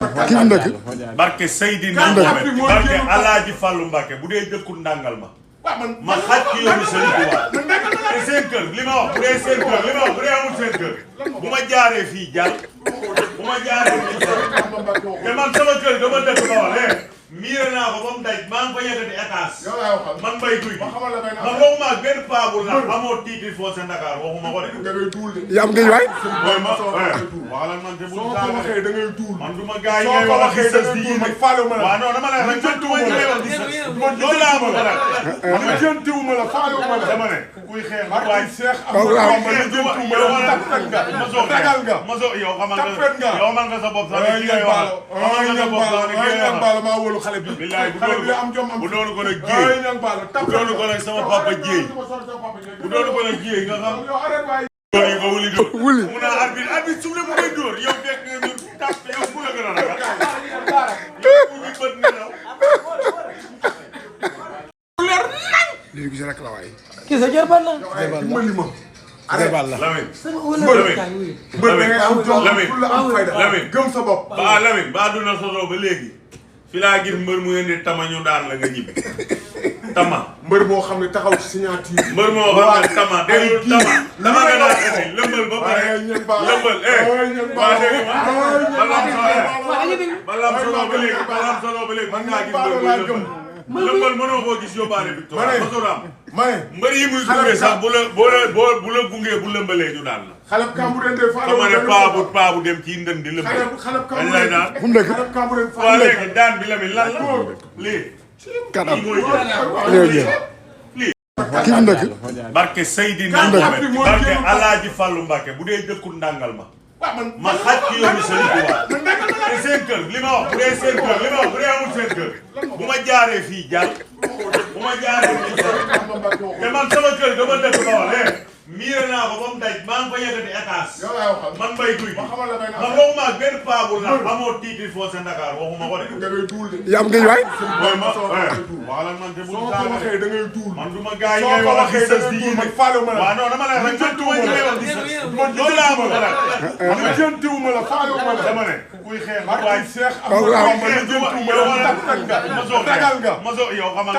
ki fi ndëkk barke Seydina Mohamed barke Alaaji Fàllu Mbàkke bu dee dëkkul ndàngal ma xaj ci yoonu Sëriñ Tuubaa te seen kër li ma wax bu dee seen kër li ma wax bu dee amul seen kër bu ma jaaree fii jàll bu ma jaaree fii jàll te man sama kër dama dëkk ba wax miire naa ko ba mu daj maa ngi fa yëkkati étage man mbay guy man waxuma benn paabu la amoo titre foncier Dakar waxuma ko de. yaa am ngay waay. waxala man te bu waxee da ngay duul man du ma gars yi ngay wax di sës di yéene waaw non dama lay wax man du ma ñu lay wax di sës loolu laa ma la man jëntiwuma la faalewuma la dama ne kuy xeex waay Cheikh maso yow xamal nga sa bopp sax ni ngay wax xamal nga sa bopp sax ni ngay wax xale bi billaay xale bi am jom am bu doonu ko nag jéey bu doonu ko nag sama papa jéey bu doonu ko nag jéey nga xam doon yi ko wuli dóor wuli mu naa arbitre suuf le mu ngay dóor yow fekk nga ñu tàpp yow ku la gën a ragal yow ku ñu bët nelaw leer nañ li gis rek la waay kii sa jërban la dimbali ma arrêté la Lamine Lamine am jom am fayda Lamine gëm sa bopp ba Lamine ba duna sosoo ba léegi fi laa gis mbër mu indi tama ñu daan la nga ñibbi tama mbër moo xam ne taxaw ci signature mbër moo xam ne tama déglu tama nga daan indi lëmbal ba pare lëmbal waa dégg balam solo ba léegi man ngaa gis mbër bu lëmbal mënoo koo gis yóbbaale victoire masoram mbër yi muy gunge sax bu la gungee bu lëmbalee ñu daan la xalab Cambérène de dama ne paa bu dem ci ndën di lëmbal xalab dañ lay daan fu mu dëkk xalab Cambérène waa léegi daan bi Lamine lan la lii kanam mooy ñëw jël ki fi ndëkk barke Seydina Mohamed barke Alaaji Fàllu Mbàkke bu dee dëkkul ndàngal ma xaj ci yoonu Sëriñ Tuubaa te seen kër li ma wax bu dee seen kër li ma wax bu dee amul seen kër bu ma jaaree fii jàll bu ma jaaree fii jàll te man sama kër dama dëkk ba wax miire naa ko ba mu daj maa ngi fa yëkkati étage man mbay guy man waxuma benn paabu la amoo titre foncier Dakar waxuma ko de. yaa am ngay waay. waxala man te bu waxee da ngay duul man du ma gars yi ngay wax di sës di yéene waaw non dama lay wax man du ma ñu lay wax di sës loolu laa ma la man jëntiwuma la faalewuma la dama ne kuy xeex waay Cheikh maso yow xamal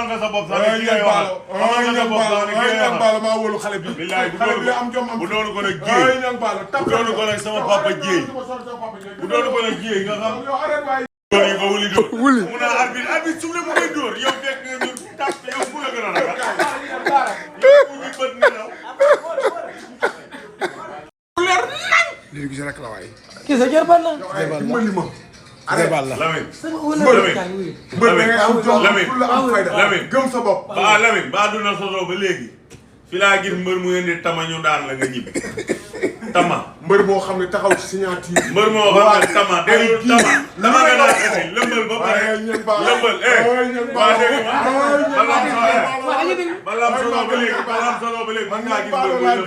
nga sa bopp sax ni ngay wax xamal nga sa bopp sax ni ngay wax maa wóolu xale bi billaay xale bi am jom am bu doonu ko nag jéey bu doonu ko nag sama papa jéey bu doonu ko nag jéey nga xam doon yi ko wuli dóor wuli mu naa arbitre suuf le mu ngay dóor yow fekk nga ñu tàpp yow ku la gën a ragal yow ku ñu bët nelaw leer nañ li gis rek la waay kii sa jërban la dimbali ma arrêté la Lamine am jom am fayda Lamine gëm sa bopp ba Lamine ba duna sosoo ba léegi fi laa gis mbër mu indi tama ñu daan la nga ñibbi tama mbër moo xam ne taxaw ci signature mbër moo xam ne tama déglu tama nga daan indi lëmbal ba pare lëmbal waa dégg balam solo ba léegi man ngaa gis mbër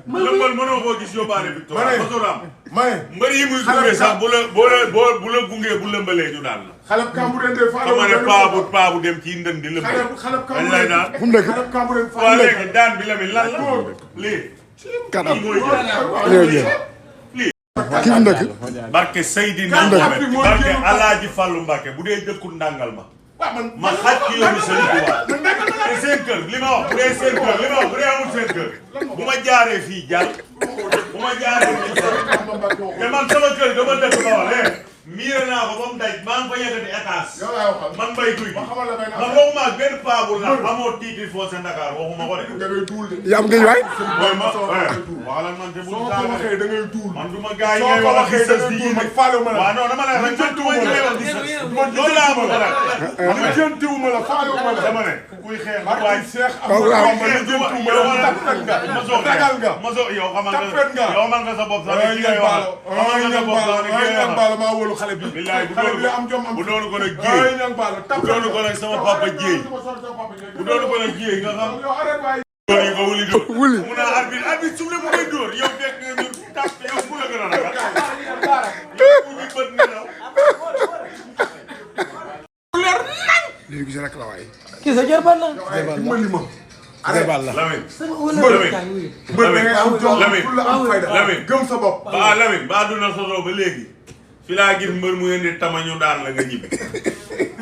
bu lëmbal mënoo koo gis yóbbaale victoire masoram mbër yi muy gunge sax bu la gungee bu lëmbalee ñu daan la xalab Cambérène de dama ne paa bu dem ci ndën di lëmbal dañ lay daan fu mu dëkk xalab Cambérène waa léegi daan bi Lamine lan la lii kanam mooy ñëw jël ki fi ndëkk barke Seydina Mohamed barke Alaaji Fàllu Mbàkke bu dee dëkkul ndàngal ma xaj ci yoonu Sëriñ Tuubaa te seen kër li ma wax bu dee seen kër li ma wax bu dee amul seen kër bu ma jaaree fii jàll bu ma jaaree fii jàll te man sama kër dama dëkk ba wax miire naa ko ba mu daj maa ngi fa yëkkati étage man mbay guy man waxuma benn paabu la amoo titre foncier Dakar waxuma ko de. yaa am ngay waay. waxala man te bu waxee da ngay duul man du ma gars yi ngay wax di sës di yéene waaw non dama lay wax man du ma ñu lay wax di sës loolu laa ma la man jëntiwuma la faalewuma la dama ne kuy xeex waay Cheikh maso yow xamal nga sa bopp sax ni ngay wax xamal nga sa bopp sax ni ngay wax maa wóolu xale bi billaay xale bi am jom am bu doonu ko nag jéey bu doonu ko nag sama papa jéey bu doonu ko nag jéey nga xam doon yi ko wuli dóor wuli mu naa arbitre suuf le mu ngay dóor yow fekk nga ñu tàpp yow ku la gën a ragal yow ku ñu bët nelaw leer nañ li gis rek la waay kii sa jërban la dimbali ma arrêté la mbër am jom am fayda Lamine gëm sa bopp ba Lamine ba duna sosoo ba léegi fi laa gis mbër mu indi tama ñu daan la nga ñibbi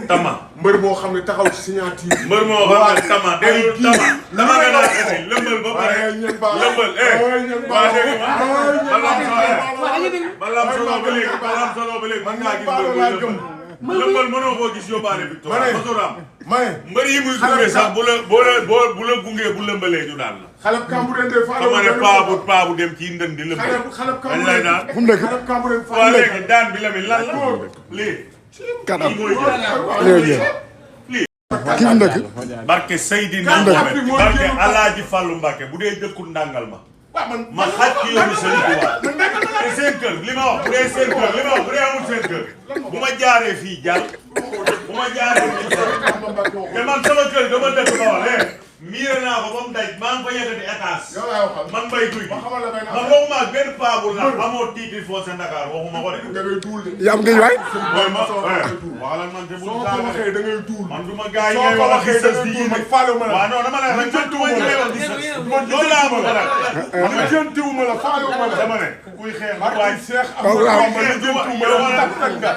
tama mbër boo xam ne taxaw ci signature. mbër moo xam ne tama déglu tama nga daan indi lëmbal ba pare lëmbal waa dégg balam solo ba léegi man ngaa gis mbër lëmbal mënoo koo gis yóbbaale victoire masoram mbër yi muy gunge sax bu la gungee bu lëmbalee ñu daan la xalab Cambérène de Fallou xama ne paa bu dem ci ndën di lëmbal xalab dañ lay daan fu mu nekk xalab Cambérène waa léegi daan bi la mi lan la lii kanam mooy ki fi nekk barke Seydina Mohamed barke Alaaji Fallu Mbàkke bu dee dëkku ndàngal ma xaj ci yoonu Sëriñ Tuubaa te seen kër li ma wax bu dee seen kër li ma wax bu dee amul seen kër bu ma jaaree fii jàll bu ma jaaree fii te man sama kër dama dëkk ba wax miire naa ko ba mu daj maa ngi fa yëkkati étage man mbay guy gi man waxuma benn paa bu la amoo titre foncé Dakar waxuma ko de. yaa am ngay waay. mooy ma waxala man te bu soo ko waxee da ngay tuul. man du ma gars yi ngay wax ak sës di man faale ma la. waaw non dama lay wax man du ma ñu lay wax di sës. loolu laa ma la. man jëntiwu ma la faale ma la. dama ne kuy xeex waay Cheikh waaw waaw man jëntiwu ma la tapet nga.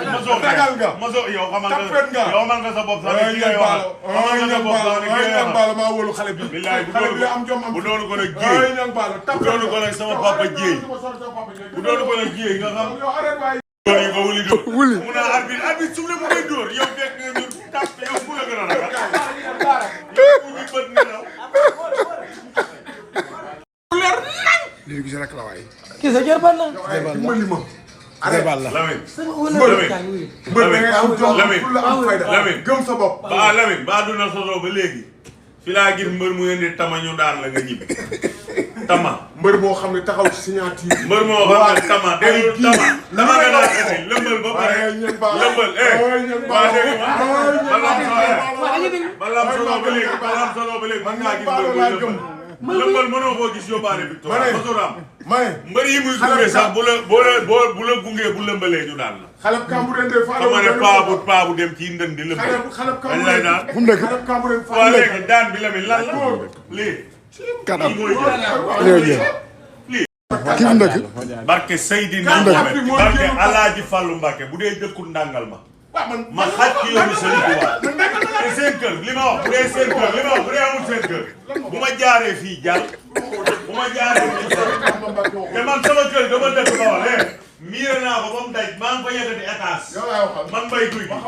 ragal nga. yow xamal tapet nga. yow man nga sa bopp sax ni ngay wax xamal nga sa bopp sax ni ngay wax xale bi billaay xale bi am jom am bu doonu ko nag jéey bu doonu ko nag sama papa jéey bu doonu ko nag jéey nga xam doon yi ko wuli dóor wuli mu naa arbitre suuf le mu ngay dóor yow fekk nga ñu tàpp yow ku la gën a ragal yow ku ñu bët nga naw leer nañ lii gis rek la waay kii sa jërban la. dimbali ma débal la Lamine mbër da ngay am jom am fayda Lamine gëm sa bopp ba Lamine ba duna sosoo ba léegi fi laa gis mbër mu indi tama ñu daan la nga ñibbi tama mbër boo xam ne taxaw ci signature mbër moo xam ne tama déglu tama nga daan indi lëmbal ba pare lëmbal waa dégg balam solo ba léegi man ngaa gis mbër bu lëmbal mënoo koo gis yóbbaale victoire masoram mbër yi muy gunge sax bu la gungee bu lëmbalee ñu daan la xalab Cambérène de Fallou xama ne paa bu dem ci ndën di lëmbal dañ lay daan fu mu nekk xalab Cambérène waa léegi daan bi la mi lan la lii kanam mooy ki fi nekk barke Seydina Mohamed barke Alaaji Fallu Mbàkke bu dee dëkku ndàngal ma xaj ci yoonu Sëriñ Tuubaa te seen kër li ma wax bu dee seen kër li ma wax bu dee amul seen kër bu ma jaaree fii jàll bu ma jaaree fii te man sama kër dama dëkk ba wax miire naa ko ba mu daj maa ngi fa yëkkati étage man mbay guy gi man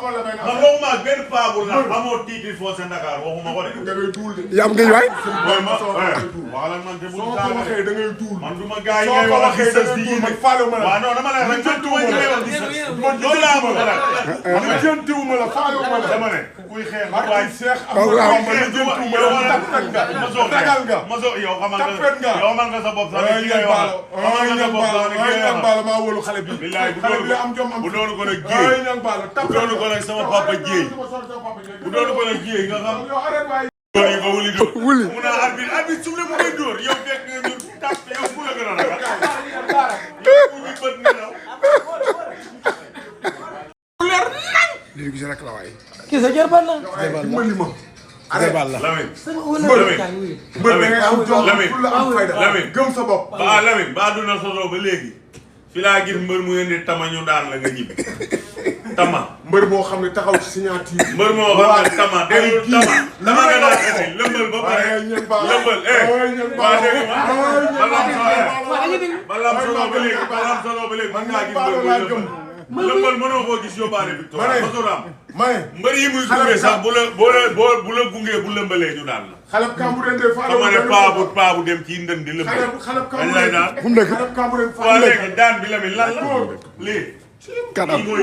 waxuma benn paa bu la amoo titre foncé Dakar waxuma ko de. yaa am ngay waay. mooy ma waxala man te bu soo ko waxee da ngay tuul. man du ma gars yi ngay wax ak sës di man faale ma la. waaw non dama lay wax man du ma ñu lay wax di sës. loolu laa ma la. man jëntiwu ma la faale ma la. dama ne kuy xeex waay Cheikh waaw waaw man jëntiwu ma la tapet nga. ragal nga. yow xamal tapet nga. yow man nga sa bopp sax ni ngay wax xamal nga sa bopp sax ni ngay wax xale bi billaay xale bi am jom am bu doonu ko nag jéey bu doonu ko nag sama papa jéey bu doonu ko nag jéey nga xam doon yi ko wuli dóor wuli mu naa arbitre suuf le mu ngay dóor yow fekk nga ñu tàpp yow ku la gën a ragal yow ku ñu bët nga naw leer nañ lii gis rek la waay. kii sa jërban la. dimbali ma débal la Lamine mbër da ngay am jom am fayda Lamine gëm sa bopp ba Lamine ba duna sosoo ba léegi fi laa gis mbër mu indi tama ñu daan la nga ñibbi tama mbër boo xam ne taxaw ci signature mbër moo xam ne tama déglu tama nga daan indi lëmbal ba pare lëmbal waa dégg balam solo ba léegi man ngaa gis mbër bu lëmbal mënoo koo gis yóbbaale victoire masoram mbër yi muy gunge sax bu la gungee bu lëmbalee ñu daan la xalab Cambérène de Fallou xama ne paa bu dem ci ndën di lëmbal dañ lay daan fu mu nekk xalab Cambérène waa léegi daan bi la mi lan la lii kanam mooy